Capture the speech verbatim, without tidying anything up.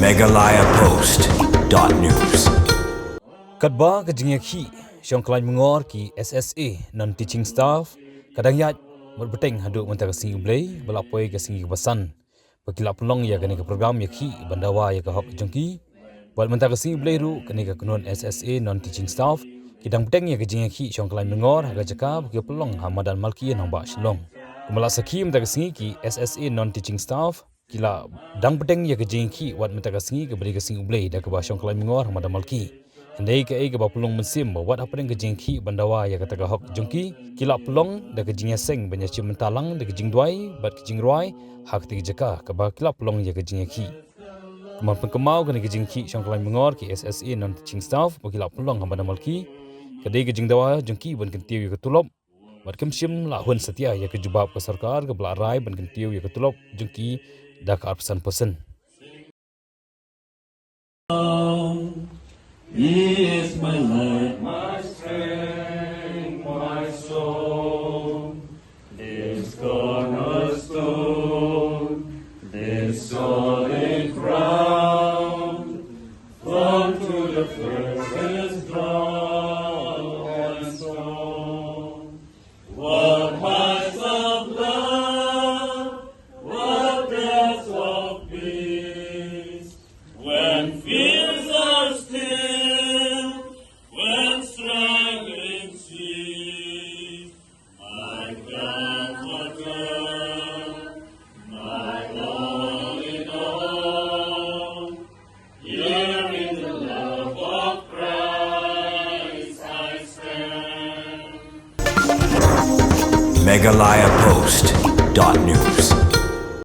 Meghalaya Post dot news. Katba ka jingïakhih shongkhlain myngor ki S S A non-teaching staff ka dang ïaid mut bteng haduh mynta ka sngi U Blei ba la poi ka sngi kaba san ba ki la pynlong ïa kane ka program ïakhih ban dawa ïa ka hok jong ki. Bad mynta ka sngi U Blei ruh kane ka kynhun S S A non-teaching staff ki dang bteng ïa ka jingïakhih shongkhlain myngor ha ka jaka ba ki pynlong ha madan Malki, Nongbah Shillong. Kumba la sakhi mynta ka sngi, ki S S A non-teaching staff ki la dang bteng ïa ka jingïakhih wat mynta ka sngi kaba dei ka sngi U Blei da kaba shongkhlain myngor ha madan Malki. Hynrei kaei kaba pynlong mynsiem ba wat hapdeng ka jingïakhih ban dawa ïa kata ka hok jong ki, ki la pynlong da ka jingïaseng ban ïashim bynta lang da ka jingduwai bad ka jingrwai ha kata ka jaka kaba ki la pynlong ïa ka jingïakhih. Kumba pynkynmaw, kane ka jingïakhih shongkhlain myngor ki S S A non-teaching staff ba ki la pynlong ha madan Malki ka dei ka jingdawa jong ki ban kyntiew ïa ka tulop. Bad kim shym la hun satia ïa ka jubab ka sorkar kaba la rai ban kyntiew ïa ka tulop jong ki da ka arphew san percent. He is my light, my strength, my song, this cornerstone, this solid ground, firm to the furthest drop and stone. What heights of love, what depths of peace, when fears are still, when struggling cease, my comforter, my all in all. Here in the love of Christ I stand. Meghalaya Post dot news.